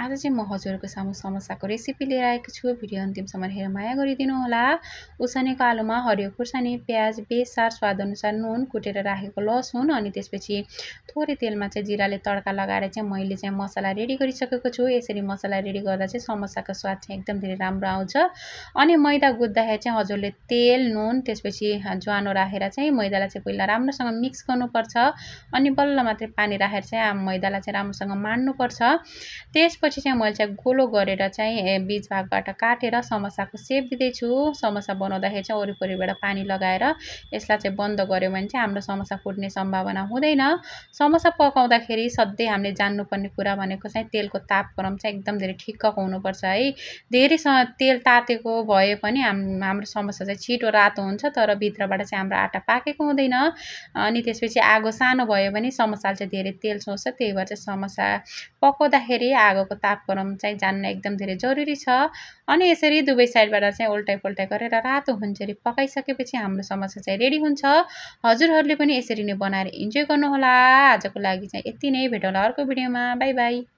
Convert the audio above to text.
आज चाहिँ म हजुरहरूको सामु समोसाको रेसिपी लिएर आएको छु। भिडियो अन्तिमसम्म हेरेर माया गरिदिनु होला। उसिनेको आलुमा हरियो खुर्सानी, प्याज, बेसार, स्वादअनुसार नुन, कुटेर राखेको लसुन अनि त्यसपछि थोरै तेलमा चाहिँ जिराले तड्का लगाएर चाहिँ मैले चाहिँ मसला रेडी गरिसकेको छु। यसरी मसला रेडी गर्दा चाहिँ समोसाको स्वाद चाहिँ एकदम धेरै राम्रो आउँछ। अनि मैदा गुद्दाखेरि चाहिँ हजुरले तेल, नुन त्यसपछि ज्वानो राखेर चाहिँ मैदालाई चाहिँ पहिला राम्रोसँग मिक्स गर्नुपर्छ। अनि बल्ल मात्रै पानी राखेर चाहिँ मैदालाई चाहिँ राम्रोसँग माड्नुपर्छ। त्यसपछि चाहिँ मैले चाहिँ गोलो गरेर चाहिँ बीच भागबाट काटेर समोसाको सेप दिँदैछु। समोसा बनाउँदाखेरि चाहिँ वरिपरिबाट पानी लगाएर यसलाई चाहिँ बन्द गर्यो भने चाहिँ हाम्रो समोसा फुट्ने सम्भावना हुँदैन। समोसा पकाउँदाखेरि सधैँ हामीले जान्नुपर्ने कुरा भनेको चाहिँ तेलको तापक्रम चाहिँ एकदम धेरै ठिक्कको हुनुपर्छ है। धेरै तेल तातेको भए पनि हाम्रो समोसा चाहिँ छिटो रातो हुन्छ, तर भित्रबाट चाहिँ हाम्रो आटा पाकेको हुँदैन। अनि त्यसपछि आगो सानो भयो भने समोसाले चाहिँ धेरै तेल सोच्छ, त्यही भएर चाहिँ समोसा पकाउँदाखेरि आगोको तापक्रम चाहिँ जान्न एकदम धेरै जरुरी छ। अनि यसरी दुवै साइडबाट चाहिँ उल्टाइ-पुल्टाइ गरेर रातो हुन्चेरी पकाइसकेपछि हाम्रो समोसा चाहिँ रेडी हुन्छ। हजुरहरूले पनि यसरी नै बनाएर इन्जोय गर्नुहोला। आजको लागि चाहिँ यति नै, भेटौँला अर्को भिडियोमा। Bye bye.